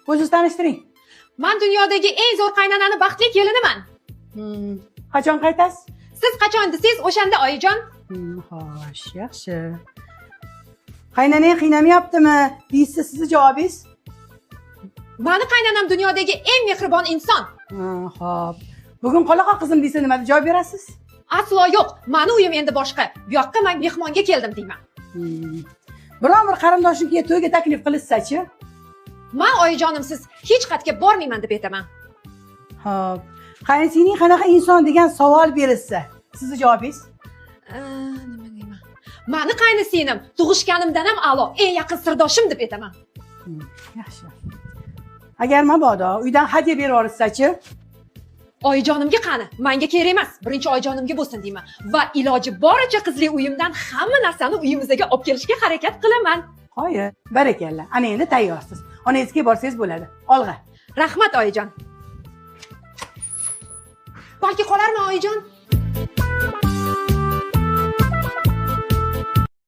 O'zingiz tanishtiring. Man dunyodagi eng zo'r qaynonani baxtli keliniman. Qachon qaytasiz? Siz qachon desangiz, o'shanda, oyijon. Xo'sh, yaxshi. Qaynonang qiynamayaptimi deyishsa, sizni javobingiz? Mani qaynonam dunyodagi eng mehribon inson. Ha, xo'p. Bugun qolaqa qizim desa, nima deb javob berasiz? Aslo yo'q. Mani uyim endi boshqa. Bu yoqqa man mehmonga keldim deyman. Biron bir qarindoshnikiga to'yga taklif qilishsa-chi? Man oyijonimsiz hech qayerga bormayman deb aytaman. Xo'p. Qayinsingling qanaqa inson degan savol berilsa, sizni javobingiz? Nima deyman? Mani qaynisinglim tug'ishganimdan ham a'lo, eng yaqin sirdoshim deb aytaman. Yaxshi. Agar mabodo uydan hadya berib yuborishsa-chi? Oyijonimga qani? Menga kerak emas. Birinchi oyijonimga bo'lsin deyman. Va iloji boricha qizli uyimdan hamma narsani uyimizga olib kelishga harakat qilaman. Qoyil. Barakalla. Ana endi tayyorsiz. Onangizga borsangiz bo'ladi. Olg'a. Rahmat, oyijon. Balki qolarman, oyijon.